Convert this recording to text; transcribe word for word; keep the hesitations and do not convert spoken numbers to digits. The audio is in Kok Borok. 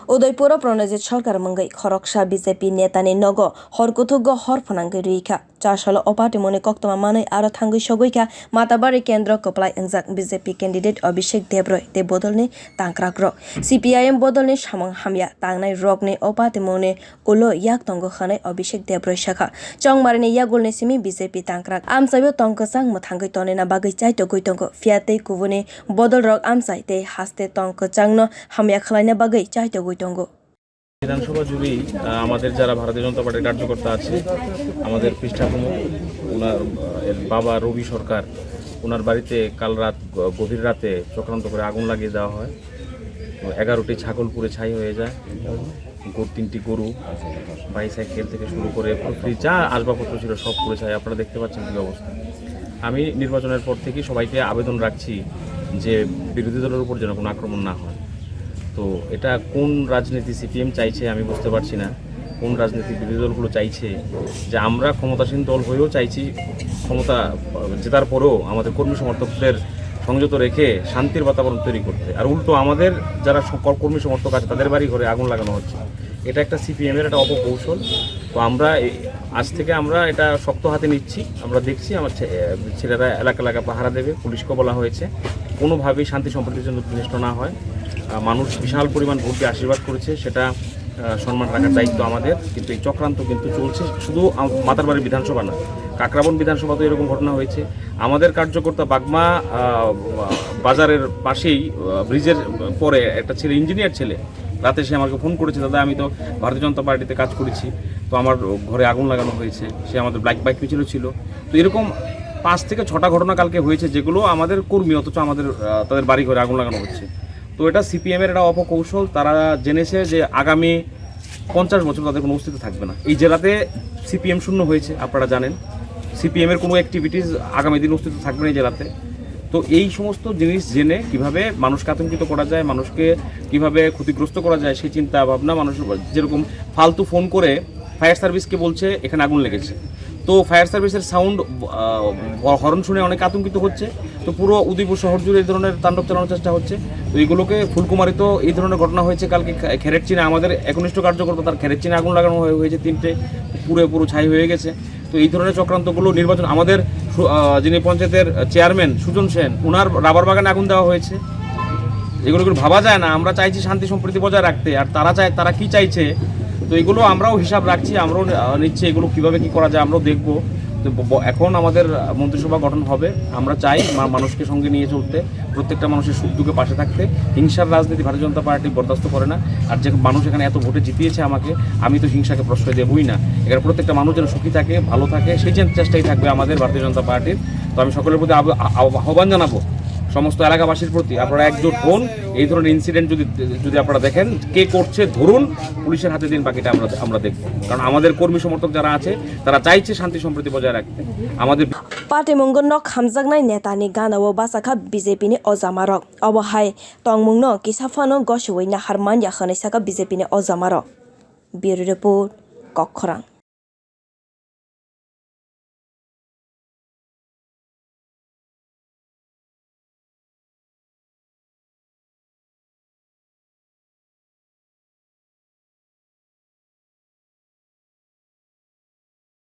Udaipuro Pranajit Sarkar mungwi khoroksa B J P netani nogo hor kuthukgo hor phwnangwi rwi kha. Chasalo o party mungni koktwma manwi aro thangwi sogwi kha Matabari kendro kwplai wngjak B J P candidate Abhishek Debroy tei bodolni tangkrakrok. C P I M bodolni samung hamya tangnai rokni o party mungni ulo yak tongo hwnwi Abhishek Debroy sakha. Chongmarini yagulni simi B J P tangkrak amchaio tong kwchang mwthangwi tonina bagwi chaitogwi tongo, phiya tei kubuni bodolrok amchai tei haste tong kwchangno hamya khwlaina bagwi chaitogwi tongo. বিধানসভা জুড়েই আহ, আমাদের যারা ভারতীয় জনতা পার্টির কার্যকর্তা আছে, আমাদের পৃষ্ঠা প্রমুখ, ওনার আহ, এর বাবা রবি সরকার, ওনার বাড়িতে কাল রাত গ- গভীর রাতে চক্রান্ত করে আগুন লাগিয়ে দেওয়া হয়। তো এগারোটি ছাগল পুড়ে ছাই হয়ে যায়, গরু তিনটি গরু, বাইসাইকেল থেকে শুরু করে পুরো ফ্রিজ, যা আসবাবপত্র ছিল সব পুড়ে ছাই। আপনারা দেখতে পাচ্ছেন কী অবস্থা। আমি নির্বাচনের পর থেকে সবাইকে আবেদন রাখছি যে বিরোধী দলের উপর যেন কোনো আক্রমণ না হয়। তো এটা কোন রাজনীতি সিপিএম চাইছে আমি বুঝতে পারছি না, কোন রাজনীতি বিরোধী দলগুলো চাইছে যে আমরা ক্ষমতাসীন দল হয়েও চাইছি ক্ষমতা আহ, জেতার পরেও আমাদের কর্মী সমর্থকদের সংযত রেখে শান্তির বাতাবরণ তৈরি করতে, আর উল্টো আমাদের যারা সক- কর্মী সমর্থক আছে তাদের বাড়ি ঘরে আগুন লাগানো হচ্ছে। এটা একটা সিপিএম এর একটা অপকৌশল। তো আমরা এই- আজ থেকে আমরা এটা শক্ত হাতে নিচ্ছি। আমরা দেখছি আমার ছে- এ, ছেলেরা এলাকা এলাকা পাহারা দেবে, পুলিশকেও বলা হয়েছে কোনোভাবেই শান্তি সম্প্রীতির জন্য বিনষ্ট না হয়। আহ, মানুষ বিশাল পরিমাণ ভোট দিয়ে আশীর্বাদ করেছে, সেটা আহ, সম্মান রাখার দায়িত্ব আমাদের। কিন্তু এই চক্রান্ত কিন্তু চলছে শুধু আম- মাতারবাড়ি বিধানসভা না, কাকরাবন বিধানসভাতেও এরকম ঘটনা হয়েছে। আমাদের কার্যকর্তা বাগমা আহ, বাজারের পাশেই আহ, ব্রিজের পরে একটা ছেলে, ইঞ্জিনিয়ার ছেলে, রাতে সে আমাকে ফোন করেছে, "দাদা, আমি তো ভারতীয় জনতা পার্টিতে কাজ করেছি, তো আমার ঘরে আগুন লাগানো হয়েছে।" সে আমাদের ব্ল্যাক বাইক মিছিলও ছিল। তো এরকম পাঁচ থেকে ছটা ঘটনা কালকে হয়েছে, যেগুলো আমাদের কর্মী, অথচ আমাদের আহ, তাদের বাড়ি ঘরে আগুন লাগানো হচ্ছে। তো এটা সিপিএম এর একটা অপকৌশল। তারা জেনেছে যে আগামী পঞ্চাশ বছর তাদের কোনো অস্তিত্ব থাকবে না। এই জেলাতে সিপিএম শূন্য হয়েছে, আপনারা জানেন। সিপিএম এর কোনো অ্যাক্টিভিটিস আগামী দিন অস্তিত্ব থাকবে না এই জেলাতে। তো এই সমস্ত জিনিস জেনে কিভাবে মানুষকে আতঙ্কিত করা যায়, মানুষকে কিভাবে ক্ষতিগ্রস্ত করা যায়, সেই চিন্তা ভাবনা মানুষ, যেরকম ফালতু ফোন করে ফায়ার সার্ভিসকে বলছে এখানে আগুন লেগেছে, তো ফায়ার সার্ভিসের সাউন্ড, হর্ন শুনে অনেকে আতঙ্কিত হচ্ছে। তো পুরো উদয়পুর শহর জুড়ে এই ধরনের তাণ্ডব চালানোর চেষ্টা হচ্ছে। তো এইগুলোকে ফুলকুমারীতেও এই ধরনের ঘটনা হয়েছে কালকে খে- খেরেটচিনা, আমাদের একনিষ্ঠ কার্যকর্তা, তার খেরেটচিনা আগুন লাগানো হয়ে- হয়েছে তিনটে, পুরো পুরো ছাই হয়ে গেছে। তো এই ধরনের চক্রান্তগুলো নির্বাচন আমাদের সু- আহ, যিনি পঞ্চায়েতের চেয়ারম্যান সুজন সেন, ওনার রাবার বাগানে আগুন দেওয়া হয়েছে। এগুলো কোনো ভাবা যায় না। আমরা চাইছি শান্তি সম্প্রীতি বজায় রাখতে, আর তারা চায়, তারা কি চাইছে, তো এগুলো আমরাও হিসাব রাখছি, আমরাও আহ, নিচ্ছি এগুলো কিভাবে কি করা যায়, আমরাও দেখবো। তো ব- ব- এখন আমাদের আহ, মন্ত্রিসভা গঠন হবে। আমরা চাই মা- মানুষকে সঙ্গে নিয়ে চলতে, প্রত্যেকটা মানুষের সুখ দুঃখে পাশে থাকতে। হিংসার রাজনীতি ভারতীয় জনতা পার্টি বরদাস্ত করে না। আর যে মানুষ এখানে এত ভোটে জিতিয়েছে আমাকে, আমি তো হিংসাকে প্রশ্রয় দেবই না। এখানে প্রত্যেকটা মানুষ যেন সুখী থাকে, ভালো থাকে, সেই চেন- চেষ্টাই থাকবে আমাদের ভারতীয় জনতা পার্টির। তো আমি সকলের প্রতি আব- আ- আহ্বান জানাবো সমস্ত এলাকাবাসীর প্রতি, আপনারা একজোট হন। এই ধরনের ইনসিডেন্ট যদি যদি আপনারা দেখেন কে করছে, ধরুন, পুলিশের হাতে দিন, বাকিটা আমরা আমরা দেখব। কারণ আমাদের কর্মী সমর্থক যারা আছে, তারা চাইছে শান্তি সম্প্রীতি বজায় রাখতে। আমাদের Patimungno khamjaknai netani ganao bachakha B J P ni ojamarok. Obo hai tongmungno kisa phano gosiwi nahar manya hwnwi sakha B J P ni ojamarok. Bureau Report, Kokkhorang.